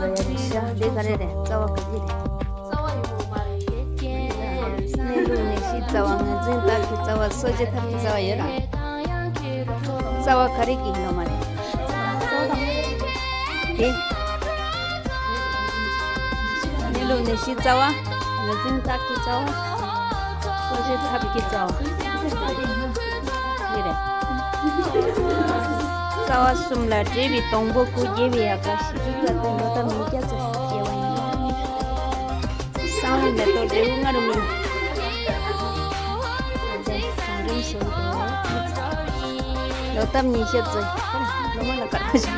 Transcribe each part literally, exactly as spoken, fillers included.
ཡ་རེད་ཤག་འདི་ག་རེ་རེད། རྩ་བ་ག་གི་རེད། གནས་ལུགས་ནད་གཞིའི་རྩ་བ། ངོས་འཛིན་རྟགས་ཀྱི་རྩ་བ། གསོ་བྱེད་ཐབས་ཀྱི་རྩ་བ་ཡོད་ར། རྩ་བ་ག་རེ་གི་ཡིན་ནོ་མ་རེད། དེ། གནས་ལུགས་ནད་གཞིའི་རྩ་བ། ངོས་འཛིན་རྟགས་ཀྱི་རྩ་བ། གསོ་བྱེད་ཐབས་ཀྱི་རྩ་བ། འདི་རེད། རྩ་བ་གསུམ་ལ་འབྲེལ་བའི་སྡོང་པོ་དགུ། རྒྱས་པའི་ཡལ་ག་བཞི་བཅུ་རྩ་བདུན། ལོ་འདབ་ཉིས་བརྒྱ་རྩ་བཞི་སྐྱེ་བ་ཡིན། གསང་བའི་མེ་ཏོག་འབྲས་བུ་ལྔ་རུ་སྨིན། གང་རིམ་བཞིན་དུ། ལོ་འདབ་ཉིས་བརྒྱ་རྩ། ལོ་མ་ལ་དཀར་པོ་ཞིག་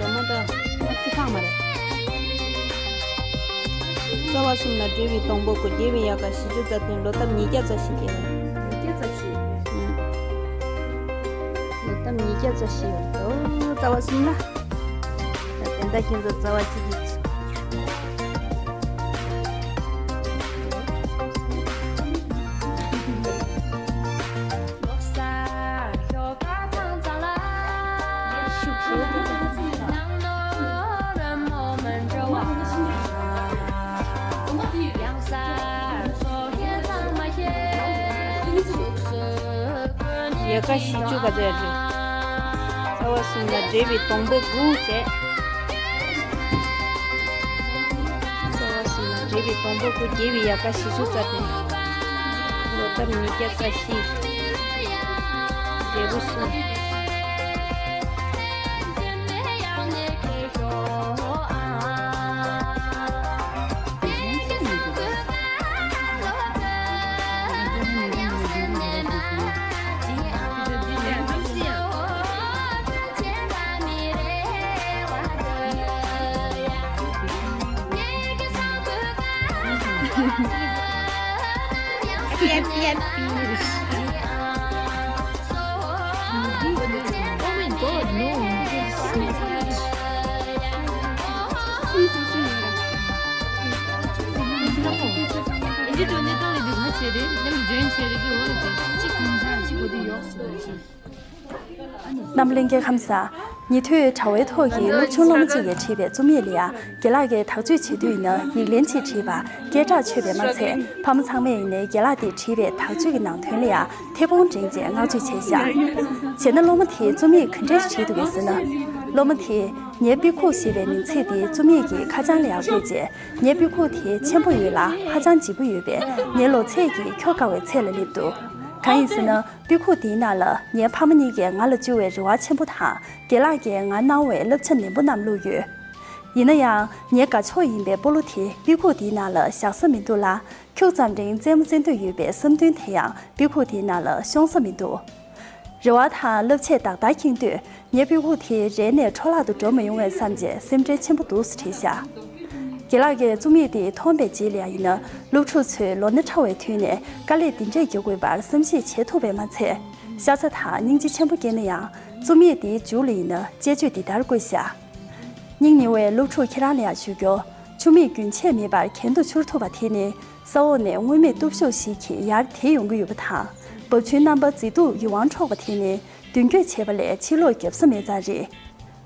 ལོ་མ་དང་ཅི་ཁང་མ་རེད། རྩ་བ་གསུམ་ལ་འབྲེལ་བའི་སྡོང་པོ་དགུ། རྒྱས་པའི་ཡལ་ག་བཞི་བཅུ་རྩ་བདུན། ལོ་འདབ་ཉིས་བརྒྱ་རྩ་བཞི་སྐྱེ་བ། ཉིས་བརྒྱ་རྩ་བཞི། ལོ་འདབ་ཉིས་བརྒྱ་རྩ་བཞི་ཡོད་དོ། རྩ་བ་གསུམ་ལ། ད་དེ་འདྲ་ཁྱེད་ཚོ་རྩ་བ་གཅིག་གིས། ཡལ་ག་བཞི་བཅུ་ག་ཚོད་རེད། རྩ་བ་གསུམ་ལ་འབྲེལ་བའི་སྡོང་པོ་དགུ་བྱས། རྩ་བ་གསུམ་ལ་འབྲེལ་བའི་སྡོང་པོ་དགུ། རྒྱས་པའི་ཡལ་ག་བཞི་བཅུ་རྩ་བདུན། ལོ་འདབ་ཉིས་བརྒྱ་རྩ་བཞི། འབྲས་བུ་གསུམ། Happy, happy, happy. Oh my God, no. འདི་དོན་གནས་སྟངས་ལས་འདི་ག་བྱེད་རེད། ནམ་འཇོན་བྱེད་རེད་ཀྱི་འོ་རེད་དེ། གཅིག་གང་ཆགས་གཅིག་གོ་དུས་ཡོག་སོང་། གནམ་ལྷན་རྒྱས་ཁམས་བཟང་། ཉེ་དུས་དྲ་བའི་ཐོག་གི་སློབ་ཆུང་སློབ་མ་གཅིག་གིས་བྲིས་པའི་རྩོམ་ཡིག་ལ་ཡ། རྒན་ལགས་ཀྱིས་དག་བཅོས་བྱེད་དུས་ཡིན་ན་ཡིག་ལན་གཅིག་བྲིས་པ་སྐད་གྲགས་ཆོད་པས་མ་ཚད། ཕ་མ་ཚང་མས་ཡིན་ནའི་རྒན་ལགས་དེས་བྲིས་པའི་དག་བཅོས་ཀྱི་ནང་དོན་ལ་ཡ་མཐེ་བོང་བསྒྲེངས་རྗེས་བསྔགས་བརྗོད་བྱས་ཤག་བྱས་ན་སློབ་མ་དེས་རྩོམ་ཡིག་ག་འདྲས་བྲིས་འདུག་གས་ཟེར་ན། སློབ་མ་དེས། ངའི་དཔེ་ཁུག་ཞེས་པའི་མིང་ཚིག་དེ་རྩོམ་ཡིག་གི་ཁ་བྱང་ལ་ཡ་བཀོད་རྗེས། ངའི་དཔེ་ཁུག་དེ་ཆེན་པོ་ཡོད་ལ་ཧ་ཅང་ལྗིད་པོ་ཡོད་པས། ངའི་ལོ་ཚད་ཀྱིས་ཁྱོ་དགའ་བའི་ཚད་ལ་སླེབས་འདུག་གང་ཡིན་ཟེར་ན། དཔེ་ཁུག་འདིའི་ནང་ལ་ངའི་ཕ་མ་གཉིས་ཀས་ང་ལ་བཅོལ་བའི་རེ་བ་ཆེན་པོ་དང་། རྒན་ལགས་ཀྱིས་ང་གནང་བའི་བསླབ་བྱ་ནན་པོ་རྣམས་བླུགས་ཡོད། ཡིན་ན་ཡང་། ངའི་དགའ་ཕྱོགས་ཡིན་པའི་སྤོ་ལོ་དེ་དཔེ་ཁུག་འདིའི་ནང་ལ་བཞག་ས་མི་འདུག་ལ། ཁྱུག་ཙམ་རིང་རྩེད་མོ་རྩེ་འདོད་ཡོད་པའི་བསམ་འདུན་དེ་ཡང་དཔེ་ཁུག་དེའི་ནང་ལ་ཤོང་ས་མི་འདུག་རེ་བ་དང་བསླབ་བྱས་ཏག་ཏག་འཁྱེར་དུས། ངའི་དཔེ་ཁུག་དེ་རེ་ནས་འཕྲོ་བརླག་ཏུ་འགྲོ་མི་ཡོང་བས་བསམ་རྗེས་སེམས་ཁྲལ་ཆེན་པོ་འདུག་སེ་བྲིས་བཞག་རྒན་ལགས་ཀྱིས་རྩོམ་ཡིག་འདི་མཐོང་པའི་རྗེས་ལ་ཡིན་ན། སློབ་ཕྲུག་ཚོས་ལོ་ན་ཕྲ་བའི་དུས་ནས་དཀའ་ལས་འདི་འདྲས་རྒྱག་དགོས་པར་བསམ་ཤེས་བྱེད་ཐུབ་པས་མ་ཚད། ཤ་ཚ་དང་སྙིང་རྗེ་ཆེན་པོ་སྐྱེས་ན་ཡང་། རྩོམ་ཡིག་འདིའི་མཇུག་ལ་ཡིན་ན་དཔྱད་བརྗོད་འདི་ལྟར་བཀོད་བཞག་སྙིང་ཉེ་བའི་སློབ་ཕྲུག་ཁྱེད་རང་ལ་ཡང་ཞུ་རྒྱུ། ཆུ་མིག་རྒྱུན་ཆད་མེད་པར་གྱེན་དུ་འཕྱུར་ཐུབ་པ་དེ་ནི། ས་འོག་ནས་མངོན་མེད་སྟོབས་ཤུགས་ཤིག་གིས་ཡར་དེད་ཡོང་གི་ཡོད་པ་དང་། འབབ་ཆུའི་རྣམ་པ་མཛེས་སྡུག་ཡིད་དབང་འཕྲོག་པ་དེ་ནི། མདུན་སྐྱོད་བྱེད་པ་ལས་ཕྱི་ལོགས་རྒྱབ་ས་མེད་ཙང་རེད།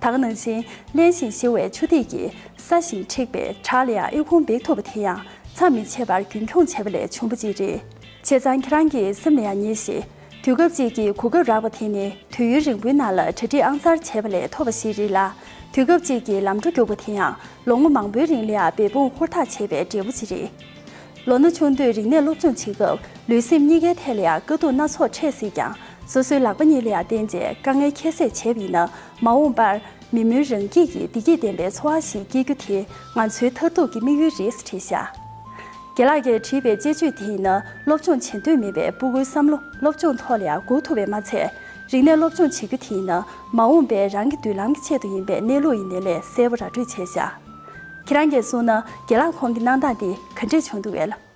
ད་ག་ནང་བཞིན། བརླན་ཞིང་གཤེར་བའི་ཆུ་ཐིགས་ཀྱིས་སྲ་ཞིང་མཁྲེགས་པའི་བྲག་ལ་ཡང་ཨི་ཁུང་འབིགས་ཐུབ་པ་དེ་ཡང་། མཚམས་མི་ཆད་པར་རྒྱུན་འཁྱོངས་བྱས་པ་ལས་བྱུང་བ་ཅིག་རེད། བྱས་ཙང་ཁྱེད་རང་གི་སེམས་ལ་ཡང་ངེས་ཤིག་དུས་སྐབས་གཅིག་གི་གོ་སྐབས་རག་པ་དེ་ནི་དུས་ཡུན་རིང་པོའི་ནང་ལ་གྲ་སྒྲིག་ཨང་གསར་བྱས་པ་ལས་ཐོབ་པ་ཞིག་རེད་ལ། དུས་སྐབས་གཅིག་གི་ལམ་འགྲོ་རྒྱུག་པ་དེ་ཡང་ལོ་ངོ་མང་པོའི་རིང་ལ་ཡང་འབད་འབུངས་ཧུར་ཐག་བྱས་པའི་འབྲས་བུ་ཞིག་རེད། ལོ་ན་ཆུང་དུས་རིག་གནས་སློབ་སྦྱོང་བྱེད་སྐབས་ལུས་སེམས་གཉིས་ཀའི་ཐད་ལ་ཡང་དཀའ་སྡུག་སྣ་ཚོགས་འཕྲད་སྲིད་ཀྱང་། སོ་སོའི་ལག་པ་གཉིས་ལ་ཡང་བརྟེན་བྱས་དཀའ་ངལ་ཁྱད་བསད་བྱས་པ་ཡིན་ན། མ་འོངས་པར་མི་མོས་རང་སྐྱིད་ཀྱི་བདེ་སྐྱིད་ལྡན་པའི་འཚོ་བ་ཞིག་སྐྱེལ་རྒྱུ་དེ་ང་ཚོའི་མཐར་ཐུག་གི་དམིགས་ཡུལ་རེད་ཟེར་བྲིས་བཞག་རྒན་ལགས་ཀྱིས་བྲིས་པའི་དཔྱད་བརྗོད་དེ་ཡིན་ན། སློབ་སྦྱོང་བྱེད་འདོད་མེད་པའི་སྤུ་གུའི་བསམ་བློ་སློབ་སྦྱོང་ཐོག་ལ་ཡང་འགུག་ཐུབ་པས་མ་ཚད། རིག་གནས་སློབ་སྦྱོང་བྱེད་རྒྱུ་དེ་ཡིན་ན། མ་འོངས་པའི་རང་གི་མདུན་ལམ་གྱི་ཆེད་དུ་ཡིན་པའི་གནས་ལུགས་ཡིན་ནའི་ལས་གསལ་པོ་ར་སྤྲོད་བྱས་བཞག་ཁྱེད་རང་གིས་གསུངས་ན། རྒན་ལགས་ཁོང་གི་གནང་སྟངས་དེ་ག་འདྲས་བྱུང་འདུག་གས།